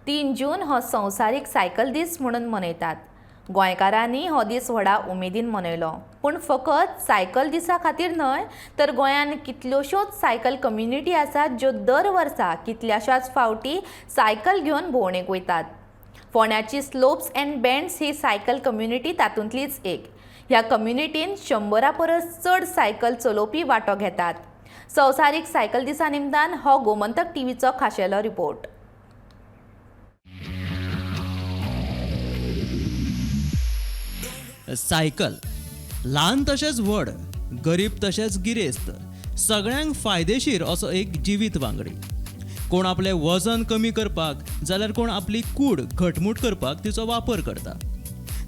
3 जून हो संवसारीक सायकल दीस म्हणून मनयतात. गोंयकारांनी हो दीस व्हडा उमेदीन मनयलो, पूण फकत सायकल दिसा खातीर न्हय, तर गोंयांत कितल्योश्योच सायकल कम्युनिटी आसात, ज्यो दर वर्सा कितल्याशाच फावटी सायकल घेवन भोंवडेक वयतात. फोंड्याची स्लोप्स अँड बेंड्स ही सायकल कम्युनिटी तातूंतलीच एक. ह्या कम्युनिटीन 100 परस चड सायकल चलोवपी वांटो घेतात. संवसारीक सायकल दिसा निमतान हो गोमंतक टीव्हीचो खाशेलो रिपोर्ट. सायकल ल्हान तशेंच व्हड, गरीब तशेंच गिरेस्त, सगळ्यांक फायदेशीर असो एक जिवीत वांगडी. कोण आपलें वजन कमी करपाक जाल्यार कोण आपली कूड घटमूट करपाक तिचो वापर करता.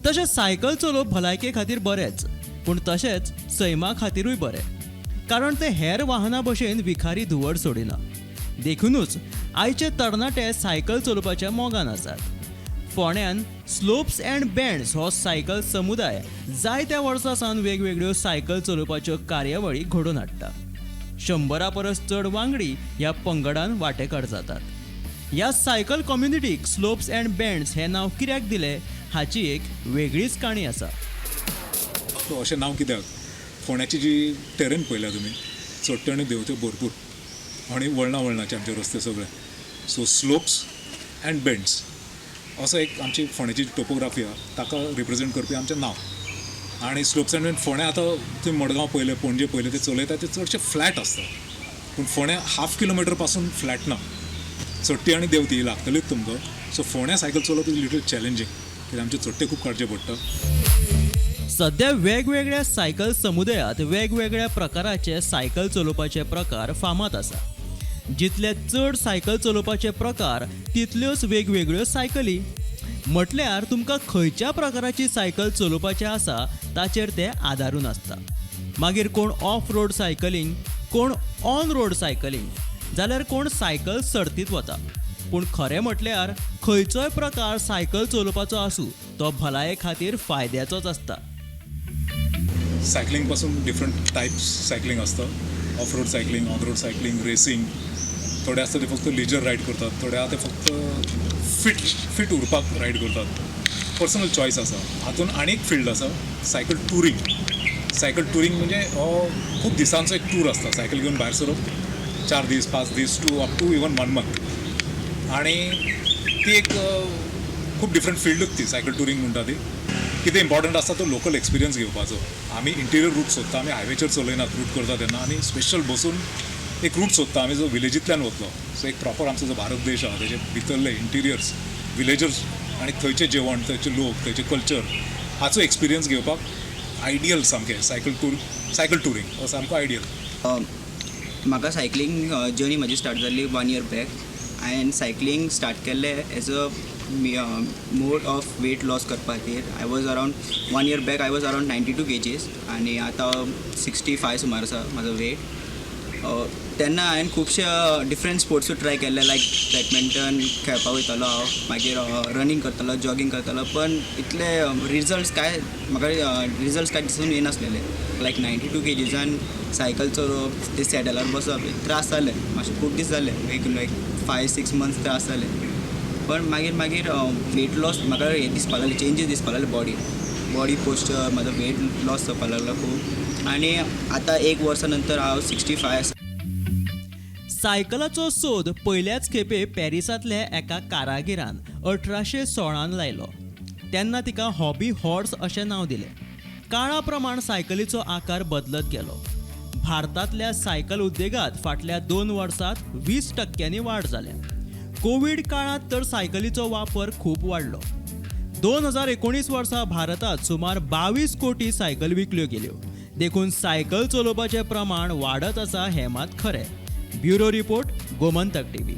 तशेंच सायकल चलोवप भलायके खातीर बरेंच, पूण तशेंच सैमा खातिरूय बरें, कारण ते हेर वाहनां भशेन विखारी धुंवर सोडिना. देखुनूच आयचे तरणाटे सायकल चलोवपाच्या मोगान आसात. फोंड्यान स्लोप्स अँड बेंड्स हो सायकल समुदाय जायत्या वर्सां सावन वेगवेगळ्यो सायकल चलोवपाच्यो कार्यावळी घडोवन हाडटा. 100 परस चड वांगडी ह्या पंगडान वांटेकार जातात. ह्या सायकल कम्युनिटीक स्लोप्स अँड बेंड्स हें नांव कित्याक दिलें, हाची एक वेगळीच काणी आसा. सो अशें नांव कित्याक? फोंड्याची जी टेरेन पळयल्या तुमी, चडट्यो आनी देंवत्यो भरपूर आनी वळणा वळणाचे आमचे रस्ते सगळे. सो स्लोप्स अँड बेंड्स असो एक आमची फोंड्याची टोपोग्राफी आहा, ताका रिप्रेजेंट करपी आमचें नांव. आनी स्लोप्स अँड बेंड फोंड्या, आतां तुमी मडगांव पळयलें, पणजे पळयलें, ते चलयता ते चडशे फ्लॅट आसता, पूण फोंड्या हाफ किलोमिटर पासून फ्लॅट ना. चडटी आनी देंवती लागतलीच तुमकां. सो फोंड्या सायकल चलोवप is little challenging, कित्याक आमचे चडटे खूब काडचे पडटा. सध्या वेगवेगळ्या सायकल समुदायात वेगवेगळ्या प्रकाराचे सायकल चलोवपाचे प्रकार फामाद आसा. जितले चड सायकल चलोवपाचे प्रकार, तितल्योच वेगवेगळ्यो सायकली. म्हटल्यार तुमकां खंयच्या प्रकाराची सायकल चलोवपाची आसा, ताचेर ते आदारून आसता. मागीर कोण ऑफ रोड सायकलींग, कोण ऑन रोड सायकलींग, जाल्यार कोण सायकल सर्तीत वता. पूण खरें म्हटल्यार खंयचोय प्रकार सायकल चलोवपाचो आसूं, तो भलाये खातीर फायद्याचोच आसता. सायकलिंग पासून डिफरंट टायप्स सायकलिंग आसता: off road cycling, on road cycling, racing. थोडे आसता ते फक्त लिजर रायड करतात, थोडे आहा ते फक्त फिट फिट उरपाक रायड करतात. पर्सनल चॉयस आसा. हातून आनी एक फिल्ड आसा, सायकल टुरींग. सायकल टुरींग म्हणजे हो खूब दिसांचो एक टूर आसता. सायकल घेवन भायर सरप, 4 दीस, 5 दीस to up to even one month. आणि ती एक खूब डिफरंट फिल्डूच ती सायकल टुरींग म्हणटा ती. कितें इम्पॉर्टंट आसता, तो लोकल एक्सपिरियन्स घेवपाचो. आमी इंटिरियर रूट सोदता, आमी हायवेचेर चलयनात. रूट करता तेन्ना आमी स्पेशल बसून एक रूट सोदता आमी, जो विलेजींतल्यान वतलो. सो एक प्रॉपर आमचो जो भारत देश आहा, तेजे भितरले इंटिरियर्स, विलेजर्स आनी थंयचें जेवण, थंयचे लोक, थंयचें कल्चर हाचो एक्सपिरियन्स घेवपाक आयडियल सामकें सायकल टूर. सायकल टुरींग हो सामको आयडियल. म्हाका सायकलींग जर्नी म्हजी स्टार्ट जाल्ली वन इयर बॅक. हांवें सायकलींग स्टार्ट केल्लें as a mode of weight loss करपा खातीर. I was around, one year back I was around 92 kgs आनी आतां 65 सुमार आसा म्हाजो वेट. तेन्ना हांवें खुबशे डिफरंट स्पोर्ट्सूय ट्राय केल्ले, लायक बॅडमिंटन खेळपाक वयतालो हांव, मागीर रनींग करतालो, जॉगींग करतालो, पण इतले रिजल्ट्स काय म्हाका रिजल्ट्स काय दिसून येनासलेले. लायक 92 केजीसान सायकल चलोवप, ते सॅडलार बसप, त्रास जाले मातशे. खूब दीस जाले, एक लायक 5-6 मंथ्स त्रास जाले. पण मागीर मागीर वेट लॉस म्हाका हें दिसपा लागलें, चेंजीस दिसपा लागले, बॉडी बॉडी पोस्चर, म्हाजो वेट लॉस जावपा लागलो खूब आनी आतां एक वर्सा नंतर हांव 65 आसा. सायकलाचो सोद पयल्याच खेपे पॅरिसांतल्या एका कारागिरान 1816न लायलो. तेन्ना तिका हॉबी हॉर्स अशें नांव दिलें. काळा प्रमाण सायकलीचो आकार बदलत गेलो. भारतांतल्या सायकल उद्देगांत फाटल्या 2 वर्सांत 20 टक्क्यांनी वाड जाल्या. कोवीड काळांत तर सायकलीचो वापर खूब वाडलो. 2019 वर्सा भारतांत सुमार 22 कोटी सायकल विकल्यो गेल्यो. देखून सायकल चलोवपाचें प्रमाण वाडत आसा हें मात खरें. Bureau report, Gomantak TV.